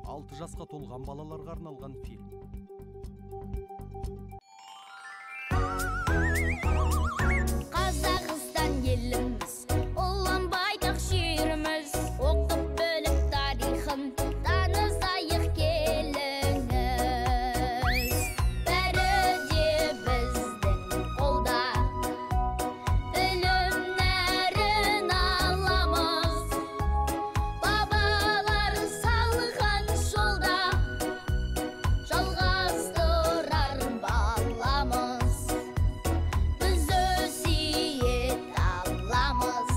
6 жасқа толған балаларға арналған фильм. Қазақстан еліміз, ұлан байтақ жеріміз, оқып біліп тарихын танысайық келіңіз. Бәрі де біздің қолда, білім нәрін аламыз. Бабалар салған жолда жалғастырар баламыз. Біз өсиет аламыз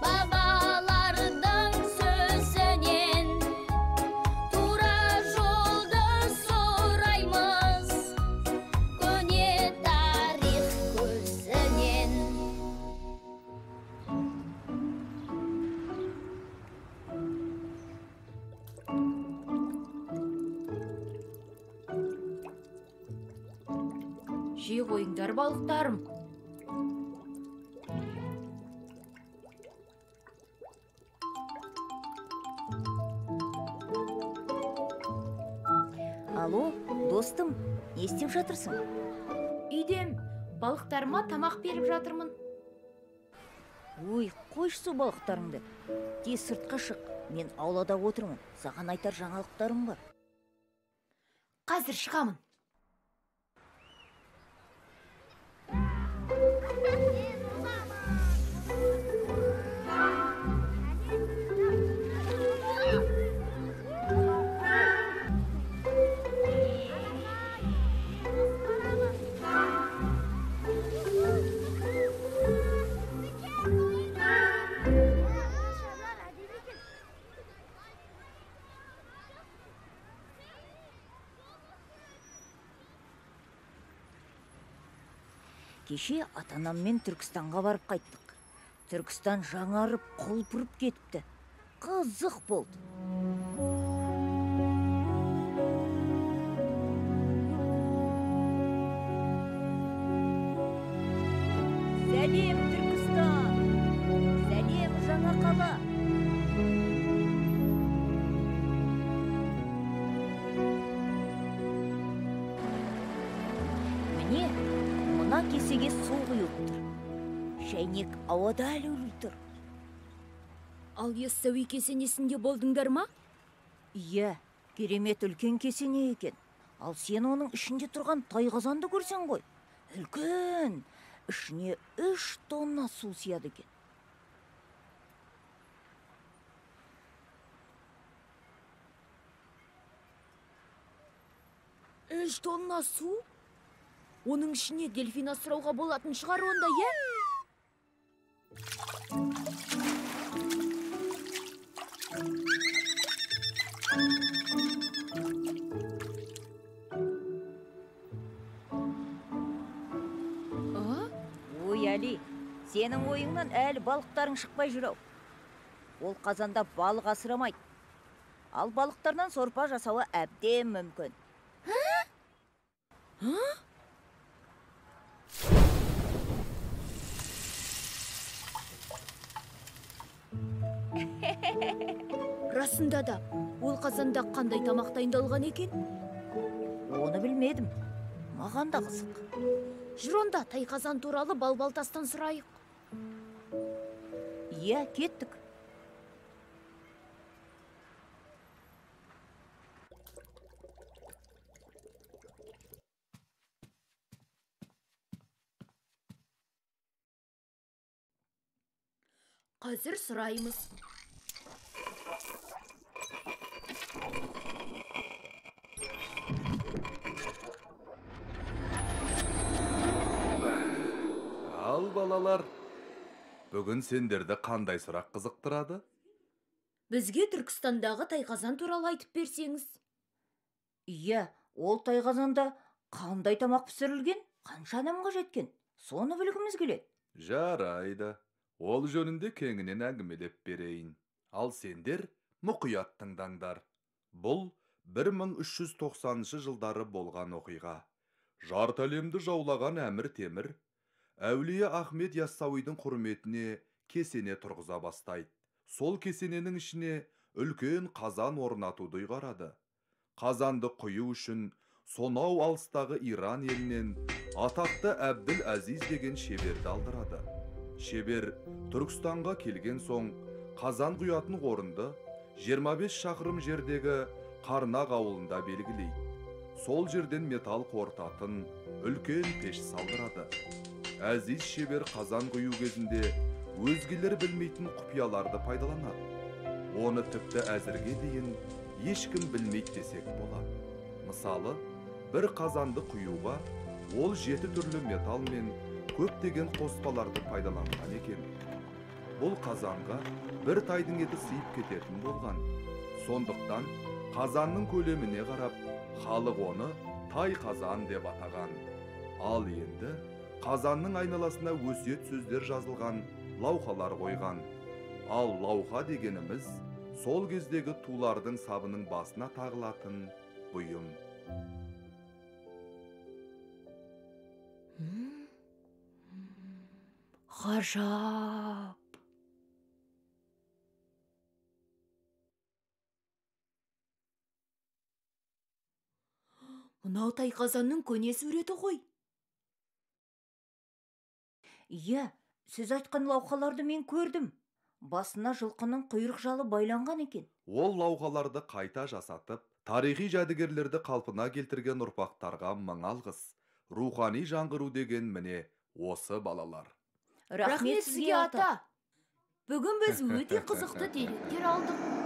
бабалардың сөзінен, тура жолды сұраймыз көне тарих көзінен. Жей қойыңдар, балықтарым. Алло, достым, не істеп жатырсың? Үйдем, балықтарыма тамақ беріп жатырмын. Ой, қойшы сол балықтарыңды. Тез сыртқа шық, мен аулада отырмын. Саған айтар жаңалықтарым бар. Қазір шығамын. Кеше ата-анаммен Түркістанға барып қайттық. Түркістан жаңарып, құлпырып кетіпті. Қызық болды. Сәлем, Түркістан! Сәлем, жаңа қала! Міне, мына кесеге су құйылып тұр. Шәйнек ауада ілулі тұр. Ал Яссауи кесенесінде болдыңдар ма? Иә, керемет үлкен кесене екен. Ал сен оның ішінде тұрған тайқазанды көрсең ғой. Үлкен, ішіне 3 тонна су сияды екен. Үш тонна су? Оның ішіне дельфин асырауға болатын шығар онда, иә? А? Ой, Әли, сенің ойыңнан әлі балықтарың шықпай жүр-ау. Ол қазанда балық асырамайды. Ал балықтардан сорпа жасауы әбден мүмкін. Расында да, ол қазанда қандай тамақ дайындалған екен? Оны білмедім. Маған да қызық. Жүр онда, тайқазан туралы балбалтастан сұрайық. Иә, кеттік. Қазір сұраймыз. Ал балалар, бүгін сендерді қандай сұрақ қызықтырады? Бізге Түркістандағы тайқазан туралы айтып берсеңіз. Иә, ол тайқазанда қандай тамақ пісірілген, қанша адамға жеткен, соны білгіміз келеді. Жарайды, ол жөнінде кеңінен әңгімелеп берейін. Ал сендер мұқият тыңдаңдар. Бұл 1390 жылдары болған оқиға. Жарты әлемді жаулаған Әмір Темір Әулие Ахмет Яссауидің құрметіне кесене тұрғыза бастайды. Сол кесененің ішіне үлкен қазан орнатуды ұйғарады. Қазанды құю үшін сонау алыстағы Иран елінен атақты Әбділ Әзиз деген шеберді алдырады. Шебер Түркістанға келген соң қазан құятын орынды 25 шақырым жердегі Қарнақ ауылында белгілейді. Сол жерден металл қорытатын үлкен пеш салдырады. Әзиз шебер қазан құю кезінде өзгелер білмейтін құпияларды пайдаланады. Оны тіпті әзірге дейін ешкім білмейді десек болады. Мысалы, бір қазанды құюға ол 7 түрлі металл мен көптеген қоспаларды пайдаланған екен. Бұл қазанға бір тайдың еті сыйып кететін болған. Сондықтан қазанның көлеміне қарап, халық оны тай қазан деп атаған. Ал енді қазанның айналасына өсиет сөздер жазылған лаухалар қойған. Ал лауха дегеніміз сол кездегі тулардың сабының басына тағылатын бұйым. Ғажап! Мынау тайқазанның көне суреті ғой. Иә, сіз айтқан лаухаларды мен көрдім. Басына жылқының құйрық жалы байланған екен. Ол лаухаларды қайта жасатып, тарихи жәдігерлерді қалпына келтірген ұрпақтарға мың алғыс. Рухани жаңғыру деген міне осы, балалар. Рахмет сізге, ата. Бүгін біз өте қызықты деректер алдық.